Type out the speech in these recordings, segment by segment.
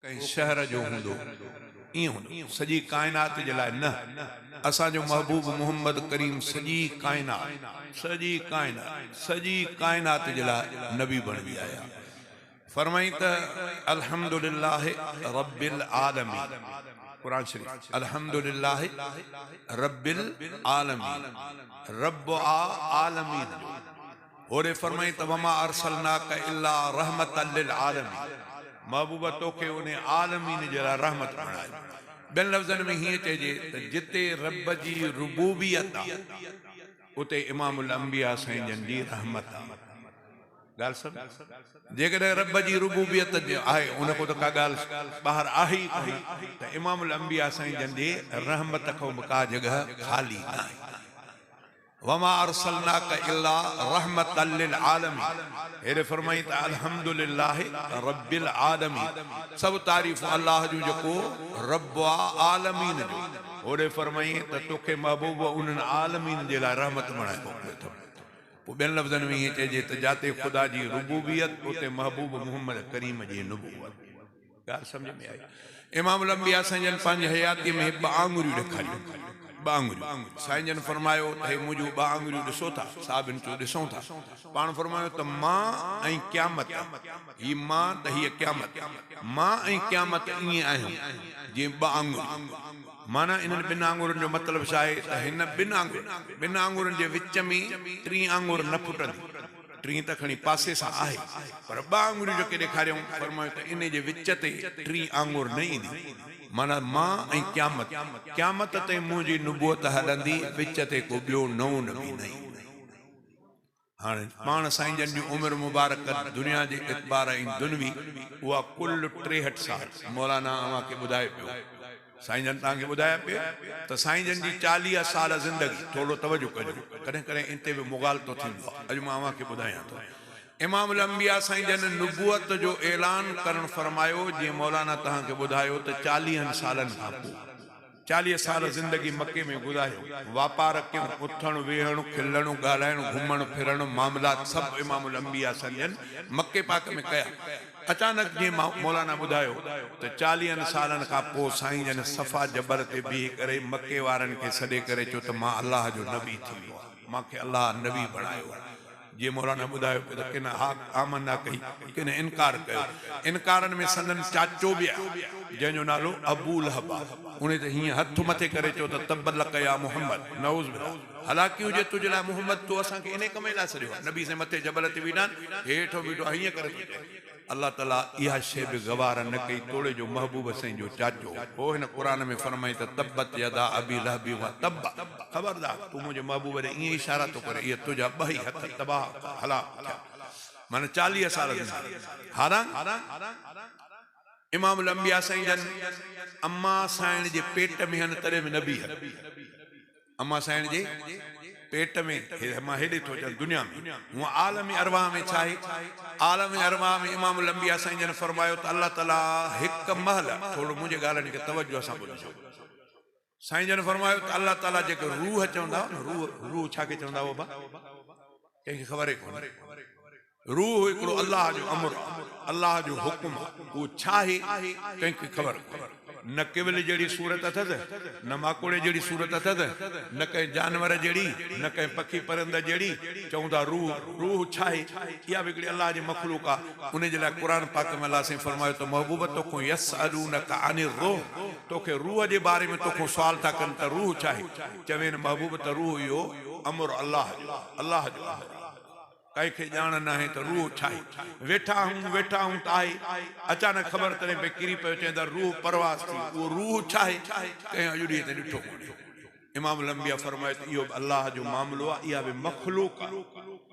ڪنهن شهر جو هوندو ائين هوندو سڄي ڪائنات جي لاء نه اسان جو محبوب محمد ڪريم سڄي ڪائنات سڄي ڪائنات سڄي ڪائنات جي لاء نبي بڻجي آيا فرمائين ته الحمد لله رب العالمين قرآن شريف الحمد لله رب العالمين رب آ عالمين جو هوڏي فرمائين ته وما ارسلناک الا رحمة للعالمين محبوب توکي انهي عالمين جي لاء رحمت بڻايو. ٻين لفظن ۾ هيئن چئجي ته جتي رب جي ربوبيت آ اتي امام الانبياء سائين جن جي رحمت آ. ڳالهه سمجهه؟ جيڪڏهن رب جي ربوبيت آهي ان کان ته ڪا ڳالهه ٻاهر آهي ئي ڪونه ته امام الانبياء سائين جن جي رحمت کان به ڪا جڳهه خالي ناهي. وما ارسلناک الا رحمة للعالمين هيڏي فرمائين ته الحمد لله رب العالمين سڀ تعريفون الله جون جيڪو رب آ عالمين جو هوڏي فرمائين ته توکي محبوب انهن عالمين جي لاء رحمت بڻائي موڪليو اٿم پوء ٻين لفظن ۾ ائين چئجي ته جاتي خدا جي ربوبيت اتي محبوب محمد ڪريم جي نبوت. ڳالهه سمجهه ۾ آئي. امام الانبياء سائين جن پنهنجي حياتيء ۾ ٻه آڱريون ڏيکاريون. ٻه آڱريون. سائين جن فرمايو ته هي منهنجون ٻه آڱريون ڏسو ٿا؟ صحابين چيو ڏسون ٿا. پاڻ فرمايو ته مان ۽ قيامت، هي مان ته هيء قيامت، مان ۽ قيامت ائين آهيون جيئن ٻه آڱريون. معنيٰ انهن ٻن آڱرين جو مطلب ڇا آهي ته هن ٻن آڱرين، ٻن آڱرين جي وچ ۾ ٽين آڱر نه ڦٽندي. ٽين ته کڻي پاسي سان آهي، پر ٻه آڱريون جيڪي ڏيکاريائون، فرمايو ته انهي جي وچ تي ٽين آڱر نه ايندي. معنيٰ مان ۽ قيامت، قيامت تائين منهنجي نبوت هلندي، وچ تي ڪو ٻيو نئون نبي نه ايندو. هاڻي پاڻ سائين جن جي عمر مبارڪ دنيا جي اعتبار ۽ دنوي اها ڪل 63 سال، مولانا اوهان کي ٻڌائي پيو. سائين جن توهان کي ٻڌايا پئي ته سائين جن جي 40 سال زندگي، ٿورڙو توجه ڪجو، ڪڏهن ڪڏهن ان تي به مغالطو ٿيندو آهي، اڄ مان اوهان کي ٻڌايان ٿو. امام الانبياء سائين جن نبوت جو اعلان ڪرڻ فرمايو، جيئن مولانا توهان کي ٻڌايو ته چاليهن سالن کان پوء، 40 سال زندگي مڪي ۾ گذاريو، واپار ڪيون، اٿڻ ويهڻ، کلڻ، ڳالهائڻ، گهمڻ ڦرڻ، معاملات سڀ امام الانبياء سائين جن مڪي پاڪ ۾ ڪيا. اچانڪ جيئن مولانا ٻڌايو ته چاليهن سالن کان پوء سائين جن صفا جبل تي بيهي ڪري مڪي وارن کي سڏي ڪري چيو ته مان الله جو نبي ٿي ويو آهيان، مان کي الله نبي بڻايو آهي. جيئن مولانا ٻڌايو پئي ته ڪن ها آمنا ڪئي، ڪن انڪار ڪيو. انڪارن ۾ سندن چاچو به آهي، جنهن جو نالو ابولهب آهي. انهي ته هيئن هٿ مٿي ڪري چيو ته تبا لڪ يا محمد، نعوذ بالله. هلاڪي هجي تنهنجي لاء محمد تو اسان کي انهي ڪم لاء سڏيو آهي. نبي سائين مٿي جبل تي بيٺا آهن، هيٺ بيٺو آهي هيئن ڪري ٿو چئي. الله تعالي اها شيء به گواره نه ڪئي توڙي جو محبوب سائين جو چاچو هو. هن قرآن ۾ فرمائي ته تبت يدا ابي لهب و تب خبردار تون منهنجي محبوب ڏي ائين اشارا ٿو ڪرين اهي تنهنجا ٻئي هٿ تباهه هلاڪ ٿيا. معنيٰ 40 سال زندگي حالانڪ امام الانبياء سائين جن اما سائڻ جي پيٽ ۾ هن تڏهن به نبي هن. اما سائڻ جي پيٽ ۾، هي مان هيڏي ٿو اچان دنيا ۾، هونء عالم ارواح ۾ ڇا آهي؟ عالم ارواح ۾ امام الانبياء سائين جن فرمايو ته الله تعاليٰ هڪ مهل، ٿورو منهنجي ڳالهين کي توجه سان ٻڌجو، سائين جن فرمايو ته الله تعاليٰ جيڪي روح چوندا هئا نه، روح، روح ڇا کي چوندا هئا بابا؟ ڪنهن کي خبر ئي ڪونهي. روح هڪڙو الله جو امر آ، الله جو حڪم آ، اهو ڇا آهي ڪنهن کي خبر ڪونهي. نه ڪيول جهڙي صورت اٿس، نه ماڪوڙي جهڙي صورت اٿس، نه ڪنهن جانور جهڙي، نه ڪنهن پکي پرند جهڙي. چئون ٿا روح، روح ڇا آهي؟ اها به هڪڙي الله جي مخلوق آ. ان جي لاء قرآن پاڪ ۾ الله سائين فرمايو ته محبوب توکون يسألونک عن الروح توکي روح جي باري ۾ توکون سوال ٿا ڪن ته روح ڇا آهي؟ چوين محبوب ته روح اهو امر الله جو آ، الله جو امر آ. ڪنهن کي ڄاڻ ناهي ته روح ڇا آهي. ويٺا آهون، ويٺا آهون ته آهي. اچانڪ خبر تڏهن پئي ڪري پيو چئين ته روح پرواز ٿي. اهو روح ڇا آهي؟ ڪنهن اڄ ڏينهن تائين ڏٺو ڪونهي. امام الانبياء فرمايو ته اهو به الله جو معاملو آهي، اها به مخلوق آهي.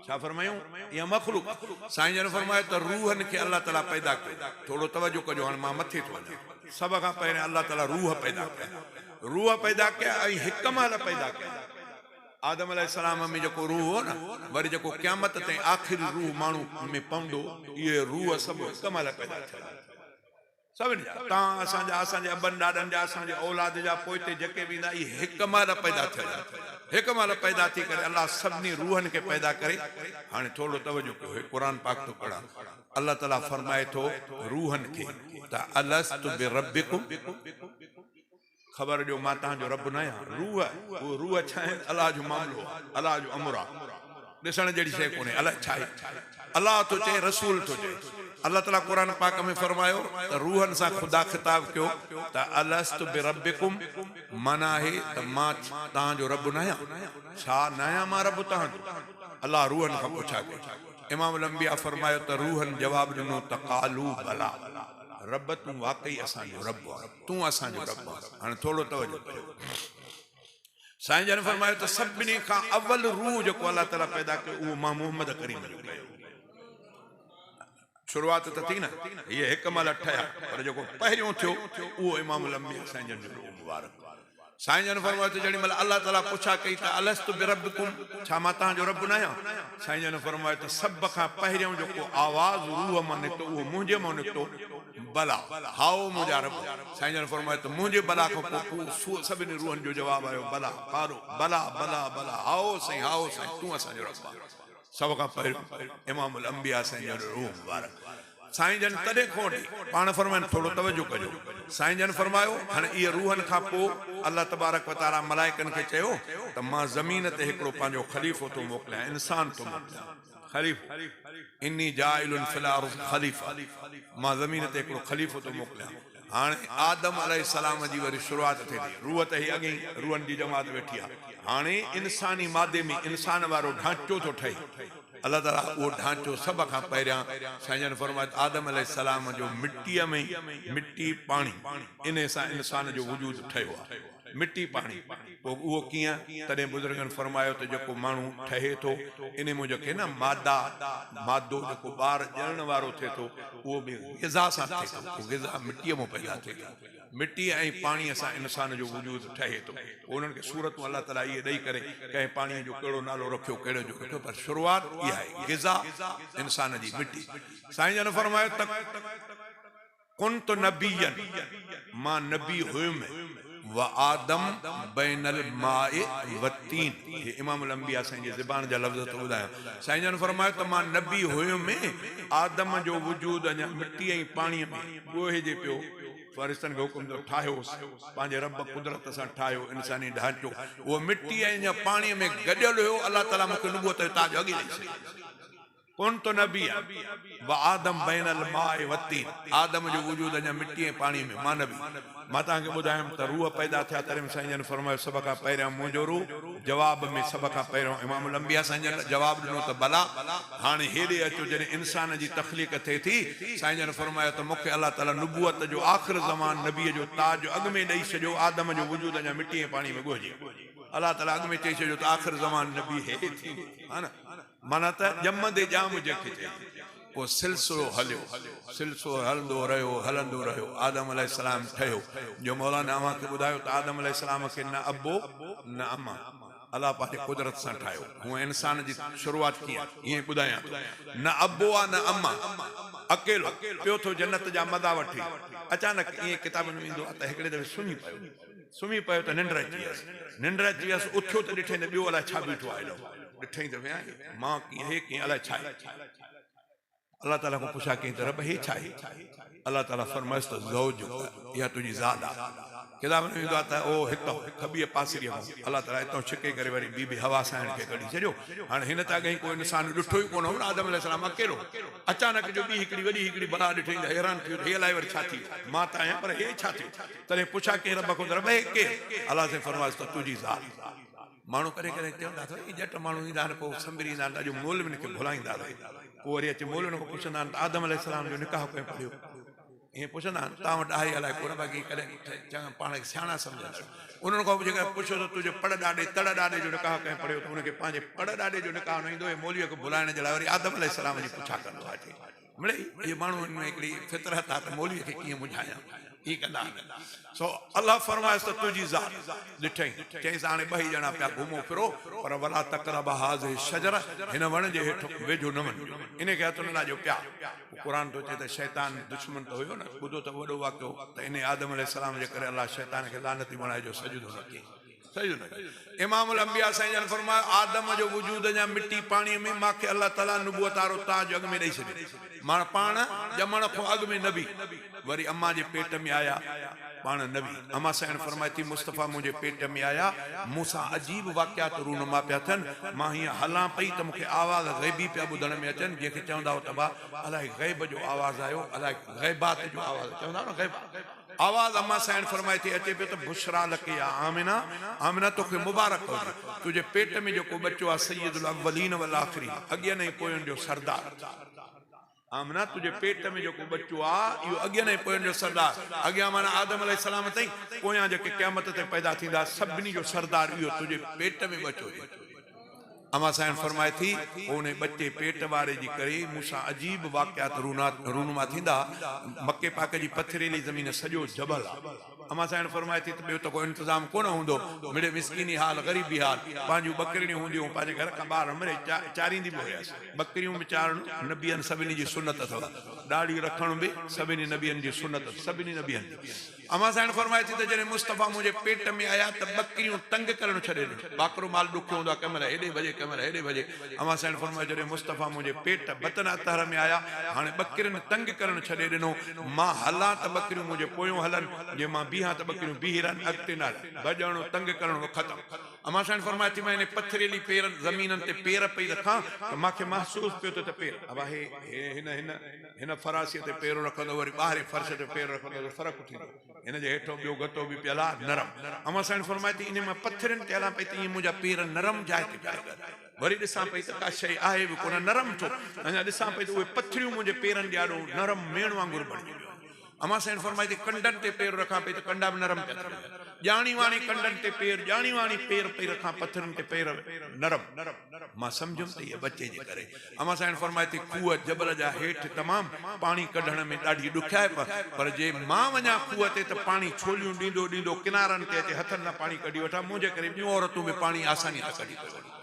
ڇا فرمايائون؟ اها مخلوق. سائين جن فرمايو ته روحن کي الله تعاليٰ پيدا ڪيو. ٿورو توجه ڪجو هاڻي مان مٿي ٿو وڃان. سڀ کان پهرين الله تعاليٰ روح پيدا ڪيا. روح پيدا ڪيا ۽ هڪ مهل پيدا ڪيا. آدم عليه السلام ۾ جيڪو روح هو نه، وري جيڪو قيامت تائين آخري روح ماڻهو ۾ پوندو، اهي روح سڀ هڪ مهل پيدا ٿيل آهن. سڀني جا، توهان اسان جا، اسان جي ابن ڏاڏن جا، اسان جي اولاد جا، پوئتي جيڪي به ايندا، اهي هڪ مهل پيدا ٿيل آهن. هڪ مهل پيدا ٿي ڪري الله سڀني روحن کي پيدا ڪري. هاڻي ٿورڙو توجه ڪيو، هي قرآن پاڪ ٿو پڙهان. الله تعاليٰ فرمائي ٿو روحن کي ته الست بربڪم، خبر ڏيو مان توهان جو رب ناهيان؟ روح، اهو روح ڇا آهن؟ الله جو معاملو آهي، الله جو امر آهي، ڏسڻ جهڙي شيء ڪونهي، الائي ڇا آهي؟ الله ٿو چئي، رسول ٿو چئي. الله تعاليٰ قرآن پاڪ ۾ فرمايو ته روحن سان خدا خطاب ڪيو ته الست بربڪم، معنيٰ آهي ته مان توهان جو رب ناهيان؟ ڇا ناهيان مان رب توهان جو؟ الله روحن کان پڇا ڪئي. امام الانبياء فرمايو ته روحن جواب ڏنو ته قالوا بليٰ، رب تون واقعي اسان جو رب آهين. تون اسان جو رب آهين. هاڻي ٿورو توجه ڪريو. سائين جن فرمايو ته سڀني کان اول روح جيڪو الله تعالي پيدا ڪيو اهو مان محمد ڪريم جو ڪيو. شروعات ته ٿي نه، هيء هڪ مهل ٺهيا، پر جيڪو پهريون ٿيو اهو امام الانبياء سائين جن جو روح مبارڪ. سائين جن فرمايو ته جيڏي مهل الله تعالي پڇا ڪئي ته الست بربڪم، ڇا مان توهان جو رب ناهيان؟ سائين جن فرمايو ته سڀ کان پهريون جيڪو آواز روح مان نڪتو اهو منهنجي مان نڪتو، بليٰ، هائو منهنجا رب. سائين جن فرمايو ته منهنجي بليٰ کان پوء پوء سڀني روحن جو جواب آيو بليٰ، قالو، بليٰ، بليٰ، بليٰ، هائو سائين، هائو سائين، تون اسان جو رب آهين. سڀ کان پهريون امام الانبياء سائين جن جو روح مبارڪ. سائين جن تڏهن کان وٺي پاڻ فرمائن ٿورو توجه ڪجو. سائين جن فرمايو هاڻي اهي روحن کان پوء الله تبارڪ وتعاليٰ ملائڪن کي چيو ته مان زمين تي هڪڙو پنهنجو خليفو ٿو موڪليان، انسان ٿو موڪليان. خليفو، اني جاعل في الارض خليفه، مان زمين تي هڪڙو خليفو ٿو موڪليان. هاڻي آدم عليه السلام جي وري شروعات ٿئي ٿي. روح ته هي اڳئين روحن جي جماعت ويٺي آهي. هاڻي انساني مادي ۾ انسان وارو ڍانچو ٿو ٺهي. الله تعاليٰ اهو ڍانچو سڀ کان پهريان سائين جن فرمايو ته آدم عليه السلام جو مٽيء ۾ مٽي پاڻي انهي سان انسان جو وجود ٺهيو آهي. مٽي پاڻي، پوء اهو ڪيئن؟ تڏهن بزرگن فرمايو ته جيڪو ماڻهو ٺهي ٿو، انهي مان جيڪي نه مادا، مادو، جيڪو ٻار ڄڻڻ وارو ٿئي ٿو، اهو به غذا سان ٿئي ٿو، اهو غذا مٽيء مان پيدا ٿئي ٿي. مٽيء ۽ پاڻيء سان انسان جو وجود ٺهي ٿو. پوء انهن کي صورتون الله تعاليٰ اهي ڏئي ڪري ڪنهن پاڻيء جو ڪهڙو نالو رکيو، ڪهڙي جو رکيو، پر شروعات اها آهي، غذا انسان جي مٽي. سائين جن فرمايو ته. ڪنت نبيا، مان نبي هيم، وآدم بين الماء والطين، هي امام الانبياء سائين جي زبان جا لفظ ٿو ٻڌايان، سائين جن فرمايو ته مان نبي هيم، آدم جو وجود اڃا مٽي ۽ پاڻي ۾ ڳوهجي پيو، فرشتن کي حڪم ٿيو ٺاهيوس، پنهنجي رب قدرت سان ٺاهيو انساني ڍانچو، اهو مٽي ۽ اڃا پاڻي ۾ گڏيل هيو، الله تعاليٰ مون کي نبوت جو تاج اڳي ڏئي ڇڏيو. ڪنت نبيا وآدم بين الماء والطين، آدم جو وجود اڃا مٽي ۽ پاڻي ۾، مان نبي، مان توهان کي ٻڌايم ته روح پيدا ٿيا تڏهن سائين جن فرمايو سڀ کان پهريان منهنجو روح، جواب ۾ سڀ کان پهريون امام الانبياء سائين جن جواب ڏنو ته بلا، هاڻي هيڏي اچو جڏهن انسان جي تخليق ٿئي ٿي، سائين جن فرمايو ته مون کي الله تعالي نبوت جو آخر زمان نبي جو تاج اڳ ۾ ڏئي ڇڏيو، آدم جو وجود اڃا مٽي ۽ پاڻي ۾ ڳوهجي. الله تعالي اڳ ۾ چئي ڇڏيو ته آخر زمان نبي هي ٿيندو ها نه. معنيٰ ته ڄمندي ڄام جنهن کي چئجي. پوء سلسلو هليو، سلسلو هلندو رهيو، هلندو رهيو، آدم عليه السلام ٺهيو، جو مولانا اوهان کي ٻڌايو ته آدم عليه السلام کي نه ابو نه اما، الله پنهنجي قدرت سان ٺاهيو. هونء انسان جي شروعات ڪيئن؟ هيئن ٻڌايان ٿو، نه ابو آ نه اما، اڪيلو پيو ٿو جنت جا مزا وٺي، اچانڪ ائين ڪتابن ۾ ايندو آ ته هڪڙي دفعي سمهي پيو، سمهي پيو ته ننڊ اچي ويس، ننڊ اچي ويس، اٿيو ته ڏٺئين ته ٻيو الائي ڇا بيٺو آهي ايڏو. ڏٺئين ته ويا مان ڪيئن هي ڪيئن الائي ڇا آهي. الله تعاليٰ کان پڇا ڪيائين ته رب هي ڇا آهي؟ الله تعاليٰ فرمايس ته زوجڪ اها تنهنجي زال آهي. ڪتابن ۾ ايندو آهي ته اهو هتان کٻيء پاسريء کان الله تعاليٰ هتان ڇڪي ڪري وري بي بي حوا سائڻ کي ڪڍي ڇڏيو. هاڻي هن ته اڳهين ڪو انسان ڏٺو ئي ڪونه هو نه آدم عليه السلام اڪيلو. اچانڪ جو ٻي هڪڙي وڏي هڪڙي بلا ڏٺئين ته حيران ٿي ويو ته هي الائي وري ڇا ٿي ويو. مان ته آهيان پر هي ڇا ٿيو؟ تڏهن پڇا ڪيائين رب کان ته رب هي ڪير؟ الله سائين فرمايس ته تنهنجي زال. ماڻهو ڪڏهن ڪڏهن چوندا اٿو اهي ڄٽ ماڻهو ايندا آهن پوء سنڀري ايندا آهن ته اڄ مولوين کي ڀلائيندا رهي پوء وري اچي مولوين کان پڇندا آهن ته آدم عليه السلام جو نڪاح ڪنهن پڙهيو ائين پڇندا آهن توهان وٽ آهي الائي ڪونه باقي ڪڏهن چڱا پاڻ کي سياڻا سمجهندا آهن انهن کان به جيڪڏهن پڇو ته تنهنجي پڙ ڏاڏي تڙ ڏاڏي جو نڪاح ڪنهن پڙهيو ته ان کي پنهنجي پڙ ڏاڏي جو نڪاح نه ايندو اهي مولوي کي ڀلائڻ جي لاء وري آدم عليه السلام جي پڇا ڪندو آهي. مڙئي اهي ماڻهو هن ۾ هڪڙي فطرت آ ته مولوي کي ڪيئن منجهايان، ائين ڪندا آهن. سو الله فرمايس ته تنهنجي زال ڏٺئين، چيائينس هاڻي ٻئي ڄڻا پيا گهمو ڦرو، پر ولا تقربا هذه الشجرة هن وڻ جي هيٺ ويجهو نه وڃجو، انهي کي هٿ نه لاجو پيا. پوء قرآن ٿو چئي ته شيطان دشمن ته هيو نه، ٻڌو ته وڏو واقعو ته انهي آدم عليه السلام جي ڪري الله شيطان کي لعنتي بڻايو جو سجدو نه ڪيائين. سجدو نه ڪيائين. امام الانبياء سائين جن فرمايو، آدم جو وجود اڃا مٽي پاڻيء ۾ مان کي الله تعاليٰ نبوت وارو تاج اڳ ۾ ڏئي ڇڏيو. معنيٰ پاڻ ڄمڻ کان اڳ ۾ نبي، وري امان جي پيٽ ۾ آيا، پاڻ نبي. امان سائڻ فرمائي ٿي، مصطفيٰ منهنجي پيٽ ۾ آيا، مون سان عجيب واقعات رونما پيا ٿين، مان هيئن هلان پئي ته مون کي آواز غيبي پيا ٻڌڻ ۾ اچن، جنهن کي چوندا هئو ته ڀا الائي غيب جو آواز آيو، الائي غيبات جو آواز، چوندا هئا نه غيب. آواز امان سائڻ فرمائي ٿي اچي پيو ته بشريٰ لڪ يا آمنه، آمنه توکي مبارڪ هجي، تنهنجي پيٽ ۾ جيڪو ٻچو آهي سيد الاولين والآخرين، اڳين ۽ پوين جو سردار. آمنه تنهنجي پيٽ ۾ جيڪو ٻچو آهي اهو اڳين ۽ پوين جو سردار، اڳيان معنيٰ آدم عليه السلام تائين، پويان جيڪي قيامت تائين پيدا ٿيندا سڀني جو سردار اهو تنهنجي پيٽ ۾ ٻچو هجي. امان سائڻ فرمائي ٿي، پوء انهي ٻچي پيٽ واري جي ڪري مون سان عجيب واقعات رونما ٿيندا. مڪي پاڪ جي پٿريلي زمين سڄو جبل آ. امان سائڻ فرمائي ٿي ته ٻيو ته ڪو انتظام ڪونه هوندو. مڙئي مسڪيني حال، غريبي حال. پنهنجون ٻڪرڙيون هونديون هيون، پنهنجي گهر کان ٻاهر مڙئي چاريندي به هيس. ٻڪريون به چارڻ نبين سڀني جي سنت اٿو. ڏاڙهي رکڻ به سڀني نبين جي سنت اٿو. سڀني نبين جي. امان سائڻ فرمائي ٿي ته جڏهن مصطفيٰ منهنجي پيٽ ۾ آيا ته ٻڪريون تنگ ڪرڻ ڇڏي ڏنو. ٻاڪرو مال ڏکيو هوندو آهي، ڪنهن مهل هيڏي ڀڄي ڪنهن مهل هيڏي ڀڄي. امان سائڻ فرمايو جڏهن مصطفيٰ منهنجي پيٽ، بطن اطهر، ۾ آيا، هاڻي ٻڪرين تنگ ڪرڻ ڇڏي ڏنو. مان هلان ته ٻڪريون منهنجي پويون هلن، جي مان بيهان ته ٻڪريون بيهي رهن، اڳتي نه هلن. ڀڄڻ، تنگ ڪرڻ به ختم. امان سائڻ فرمائي ٿي مان انهي پٿريلي پير، زمينن، تي پير پئي رکان ته مان کي محسوس پيو ٿئي ته پير، ابا هي، هي، هن، هن. هن فراسيء تي پير رکندو وري ٻاهرين فرش تي پير رکندو ته فرق ٿيندو. هن جي هيٺئون ٻيو گتو به پيل آ، نرم. امان سائڻ فرمائي ٿي، انهي مان پٿرين تي هلان پئي ته ائين منهنجا پير نرم جاء تي پيا لڳن. وري ڏسان پئي ته ڪا شيء آهي به ڪونه، نرم ڇو؟ اڃا ڏسان پئي ته اهي پٿريون منهنجي پيرن جي آڏو نرم ميڻ وانگر بڻجي ويون آهن. امان سائڻ فرمائي ٿي، ڪنڊن تي پير رکان پئي ته ڪنڊا به نرم پيا ٿي وڃن. ڄاڻي واڻي ڪنڊن تي پير، ڄاڻي واڻي پير پئي رکان پٿرن تي پير نرم. مان سمجهيم ته هيء ٻچي جي ڪري. امان سائڻ فرمائي ٿي، کوهه جبل جا هيٺ تمام پاڻي ڪڍڻ ۾ ڏاڍي ڏکيائپ، پر جي مان وڃان کوهه تي ته پاڻي ڇوليون ڏيندو ڏيندو ڪنارن تي اچي هٿن سان پاڻي ڪڍي وٺان، منهنجي ڪري ٻيون عورتون به پاڻي آسانيء سان ڪڍي پيون وٺن.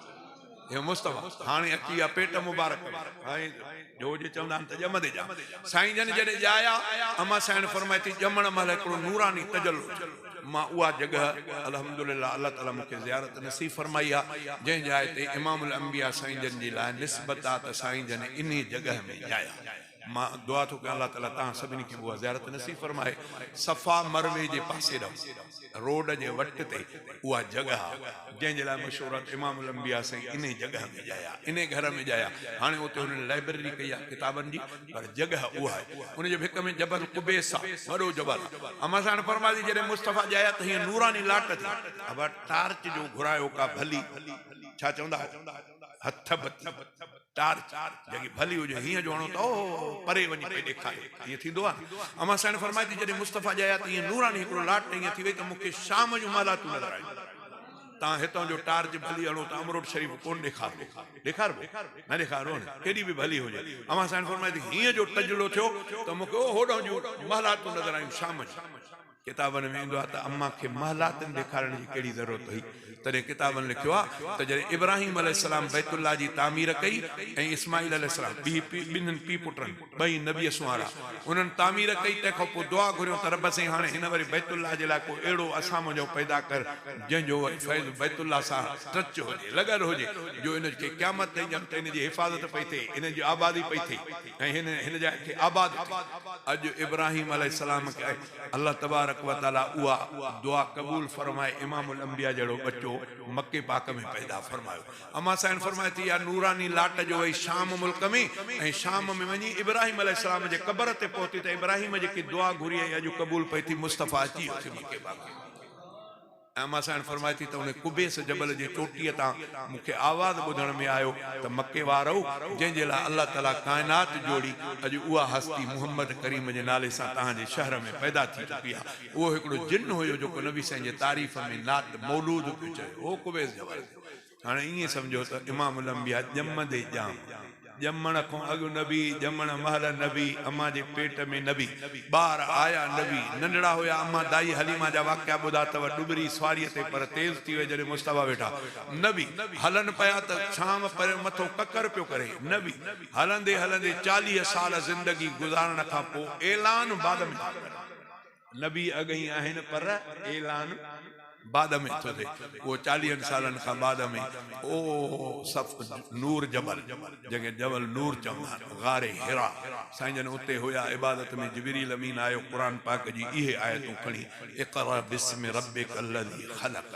اي مصطفيٰ! هاڻي اچي ويا پيٽ مبارڪ ۾، هاڻي جو هجي چوندا آهن ته ڄمندي ڄام. سائين جن جڏهن ڄايا، امان سائڻ فرمائي ٿي، ڄمڻ مهل هڪڙو نوراني تجلو ٿيو. مان اها جڳهه الحمد لله الله تعالي مون کي زيارت نصيب فرمائي آ، جنهن جاء تي امام الانبياء سائين جن جي لاء نسبت آ ته سائين جن انهي جڳهه ۾ ڄايا. مان دعا ٿو ڪيان الله تعالي توهان سڀني کي به اها زيارت نصيب فرمائي. صفا مروي جي پاسي ڏانهن روڊ جي وٽ تي اها جڳهه آ، جنهن جي لاء مشهور آ ته امام الانبياء سائين انهي جڳهه ۾ ڄايا، انهي گهر ۾ ڄايا. هاڻي اتي هنن لائبريري ڪئي آ ڪتابن جي، پر جڳهه اها آهي. ان جي ڀڪ ۾ جبل قبيس آ، وڏو جبل آ. امان سائڻ فرمائي ٿي، جڏهن مصطفيٰ ڄايا ته هيئن نوراني لاٽ ٿي. ابا ٽارچ جو گهرايو ڪا ڀلي، ڇا چوندا هئو؟ هٿ بتي، ٽارچ، جيڪي ڀلي هجي، هيئن جو هڻو ته اوهو پري وڃي پئي ڏيکاري. ائين ٿيندو آ نه؟ امان سائڻ فرمائي ٿي، جڏهن مصطفيٰ ڄايا ته هيئن نوراني هڪڙو لاٽ ائين ٿي وئي ته مون کي شام جون محلاتون نظر آيون. تان هتان جو ٽارچ ڀلي هڻو ته امروٽ شريف ڪونه ڏيکاربو. ڏيکاربو؟ نه ڏيکاربو نه، ڪيڏي به ڀلي هجي. اوهان سائين فرمايو ته هيئن جو تجلو ٿيو ته مون کي او هوڏانهن جون محلاتون نظر آيون شام جون. ڪتابن ۾ ايندو آهي ته امان کي محلاتن ڏيکارڻ جي ڪهڙي ضرورت هئي. تڏهن ڪتابن لکيو آهي ته جڏهن ابراهيم عليه السلام بيت الله جي تعمير ڪئي ۽ اسماعيل عليه السلام ٻيهي ٻنهن پيء پٽن ٻئي نبي سنوارا انهن تعمير ڪئي تنهن کان پوء دعا گهريون ته رب سائين هاڻي هن وري بيت الله جي لاء ڪو اهڙو اسان منجهون پيدا ڪر جنهن جو وري فيض بيت الله سان ٽچ هجي لڳل هجي جو ان کي قيامت تائين ڄڻ ته ان جي حفاظت پئي ٿئي ان جي آبادي پئي ٿئي ۽ هن هن جاء کي آباد ٿئي اڄ ابراهيم عليه السلام کي الله تبارڪ و تعالي اها دعا قبول فرمائي امام الانبياء جهڙو ٻچو مڪي پاڪ ۾ پيدا فرمايو. امان سائين فرمائي ٿي، اها نوراني لاٽ جو وئي شام ملڪ ۾ ۽ شام ۾ وڃي ابراهيم عليه السلام جي قبر تي پهتي ته ابراهيم جيڪي دعا گهري ۽ اڄ قبول پئي ٿي مصطفيٰ اچي ويو ٿي مڪي پاڪ ۾. ۽ امان سائين فرمائي ٿي ته ان قبيس جبل جي چوٽيء تان مون کي آواز ٻڌڻ ۾ آيو ته مڪي وارؤ! جنهن جي لاء الله تعاليٰ ڪائنات جوڙي اڄ اها هستي محمد ڪريم جي نالي سان توهان جي شهر ۾ پيدا ٿي چڪي آهي. اهو هڪڙو جن هيو جيڪو نبي سائين جي تعريف ۾ نعت مولود پيو چوي. اهو قبيس جبل تي. هاڻي ائين سمجهو ته امام الانبياء ڄمندي ڄام، ڄمڻ کان اڳ نبي، ڄمڻ مهل نبي، امان جي پيٽ ۾ نبي، ٻار آيا نبي، ننڍڙا هيا امان دائي حليمه جا واقعا ٻڌا اٿو، ڏٻري سواريء تي پر تيز ٿي وئي جڏهن مصطفيٰ ويٺا، نبي، هلن پيا ته ڇانو پريو مٿو ڪڪر پيو ڪري، نبي، هلندي هلندي 40 سال زندگي گذارڻ کان پوء اعلان بعد ۾ ٿو ڪري. نبي اڳ ئي آهن پر اعلان بعد ۾ ٿو ٿئي. اهو چاليهن سالن کان بعد ۾ او صف نور جبل جنهن کي جبل نور چوندا آهن غار حرا سائين جن اتي هيا عبادت ۾ جبريل امين آيو قرآن پاڪ جي اهي آيتون کڻي اقرا باسم ربک الذي خلق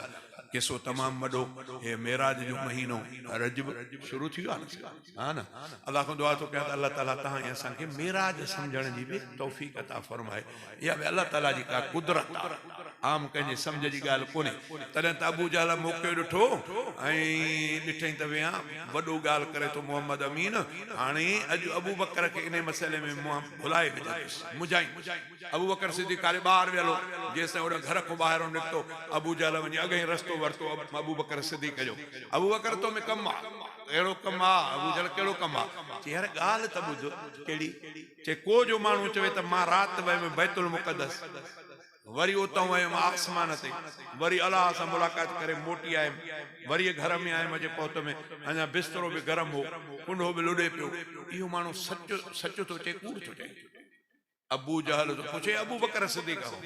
قصو تمام وڏو هي معراج جو مهينو رجب شروع ٿي ويو آهي نه ها نه الله کان دعا ٿو ڪيان ته الله تعالي توهان ۽ اسان کي معراج سمجهڻ جي به توفيق عطا فرمائي. اها به الله تعالي جي ڪا قدرت آهي، عام ڪنهن جي سمجهه جي ڳالهه ڪونهي. تڏهن ته ابو جهل موقعو ڏٺو ۽ ڏٺئين ته ويهان وڏو ڳالهه ڪري ٿو محمد امين، هاڻي اڄ ابوبڪر کي انهي مسئلي ۾ مان ڀلائي وجهندس، منجهائيندس. ابوبڪر صديق ڪاڏي ٻاهر ويل هو، جيستائين اوڏانهن گهر کان ٻاهرئون نڪتو، ابوجهل وڃي اڳهين رستو ورتو ابوبڪر صديق جو، ابوبڪر تو ۾ ڪم آ. اهڙو ڪم آ؟ ابوجهل ڪهڙو ڪم آ؟ چي يار ڳالهه ته ٻڌ. ڪهڙي؟ چي ڪو جو ماڻهو چوي ته مان رات ويم بيت المقدس، وري اتان ويم آسمان تي، وري الله سان ملاقات ڪري موٽي آيم، وري گهر ۾ آيم اچي پهتم، اڃا بسترو به گرم هو، ڪنڍو به لڏي پيو. اهو ماڻهو سچ سچ ٿو چئي ڪوڙ ٿو چئي؟ ابوجهل ٿو پڇي ابوبڪر صديق کان.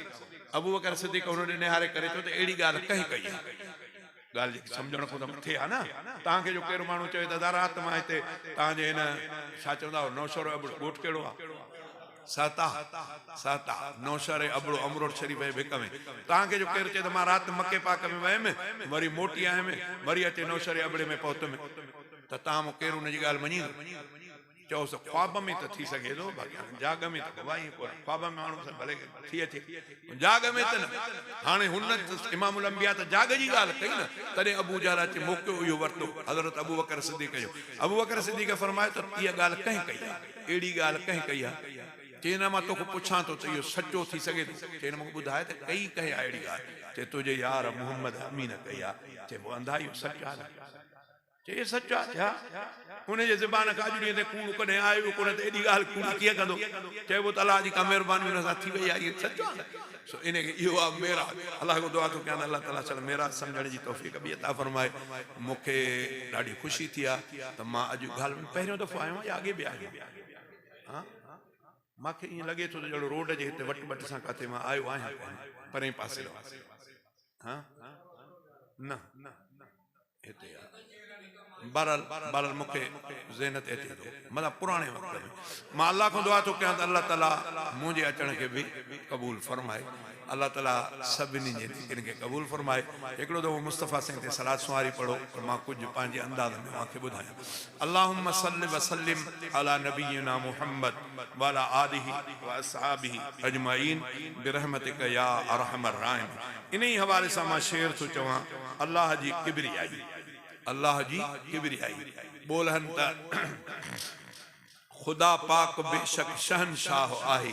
ابوبڪر صديق هن ڏي نهاري ڪري چيو ته اهڙي ڳالهه ڪنهن ڪئي آهي؟ ڳالهه جيڪي سمجهڻ کان ته مٿي آهي نه. توهان کي جو ڪير ماڻهو چوي ته ادا رات مان هتي توهان جي هن ڇا چوندا آهيو نوشهرو ابڙو ڳوٺ ڪهڙو آهي؟ سهتا سهتا نوشهري ابڙو امروٽ شريف جي ڀڪ ۾ توهان کي جو ڪير چئي ته مان رات مڪي پاڪ ۾ ويم وري موٽي آيم وري اچي نوشهري ابڙي ۾ پهتم ته توهان مان ڪير ان جي ڳالهه مڃيندو؟ چئوس ته خواب ۾ ته ٿي سگهي ٿو باقي هاڻي جاڳ ۾ ته بابا ائين ڪونه خواب ۾ ماڻهو سان ڀلي ٿي اچي جاڳ ۾ ته نه هاڻي هن امام الانبياء ته جاڳ جي ڳالهه ڪئي نه تڏهن ابو جهل اچي موقعو اهو ورتو حضرت ابو بڪر صديق جو ابو بڪر صديق فرمايو ته اها ڳالهه ڪنهن ڪئي آهي اهڙي ڳالهه ڪنهن ڪئي آهي چي نه مان توکان پڇان ٿو ته اهو سچو ٿي سگهي ٿو چي نه مونکي ٻڌاء ته ڪئي ڪنهن آهي اهڙي ڳالهه چي تنهنجي يار محمد امين ڪئي آهي چي پوء انڌا اهو سچ آهي چي سچ آ ڇا؟ ان جي زبان کان اڄ ڏينهن تائين ڪوڙ ڪڏهن آيو ئي ڪونه ته ايڏي ڳالهه ڪوڙي ڪيئن ڪندو؟ چئبو ته الله جي ڪا مهرباني ان سان ٿي وئي آهي اهو سچ آ نه؟ سو ان کي اهو آ معراج. الله کان دعا ٿو ڪيان ته الله تعاليٰ شل معراج سمجهڻ جي توفيق به عطا فرمائي. مون کي ڏاڍي خوشي ٿي آ ته مان اڄ غالباً پهريون دفعو آيو آهيان يا اڳي به آيو آهيان؟ ها؟ مان کي ائين لڳي ٿو ته ڄڻ روڊ جي هتي وٽ ٻٽ سان ڪاٿي مان آيو آهيان ڪونه پرئين پاسي ڏانهن. ها؟ نه. هتي آ. بهرحال بهرحال مون کي ذهن تي اچي ٿو مطلب پراڻي وقت ۾ مان الله کان دعا ٿو ڪيان ته الله تعالي منهنجي اچڻ کي به قبول فرمائي الله تعالي سڀني جي نيڪين کي قبول فرمائي هڪڙو دفعو مصطفيٰ سائين تي صلات سنواري پڙهو ته مان ڪجهه پنهنجي انداز ۾ اوهان کي ٻڌايان اللهم صل وسلم علي نبينا محمد وعلي آله واصحابه اجمعين برحمتک يا ارحم الراحمين انهي حوالي سان مان شعر ٿو چوان الله جي ڪبريائي الله جي ڪبريائي ٻولهن ته خدا پاڪ بيشڪ شهنشاهه آهي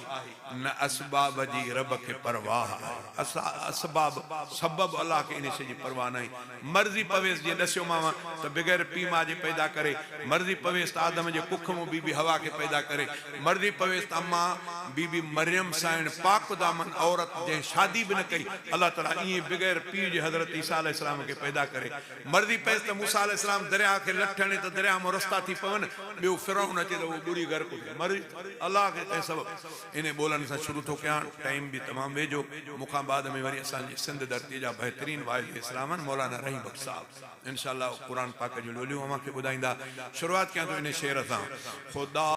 نه اسباب جي رب کي پرواهه آهي اسباب سبب الله کي انهي شي جي پرواهه ناهي مرضي پويس جيئن ڏسيومانء ته بغير پيء ماء جي پيدا ڪري، مرضي پويس ته آدم جي ڪک مون بي بي حوا کي پيدا ڪري، مرضي پويس ته امان بي بي مريم سائڻ پاڪ دامن عورت جنهن شادي به نه ڪئي الله تعاليٰ ائين بغير پيء جي حضرت عيسيٰ عليه السلام کي پيدا ڪري، مرضي پيس ته موسيٰ عليه السلام درياهه کي لٺ هڻي ته درياهه مان رستا ٿي پون، ٻيو فرعون اچي ته اهو ٻڏي غرق ٿئي، مرضي الله کي ڪنهن سبب. انهي ٻولن سان شروع ٿو ڪيان، ٽائيم به تمام ويجهو، مون کان بعد ۾ وري اسان جي سنڌ ڌرتي جا بهترين واعظ اسلام آهن مولانا رحيم بخش صاحب انشاء الله قرآن پاڪ جون لوليون اوهان کي ٻڌائيندا، شروعات ڪيان ٿو انهي شعر سان، خدا.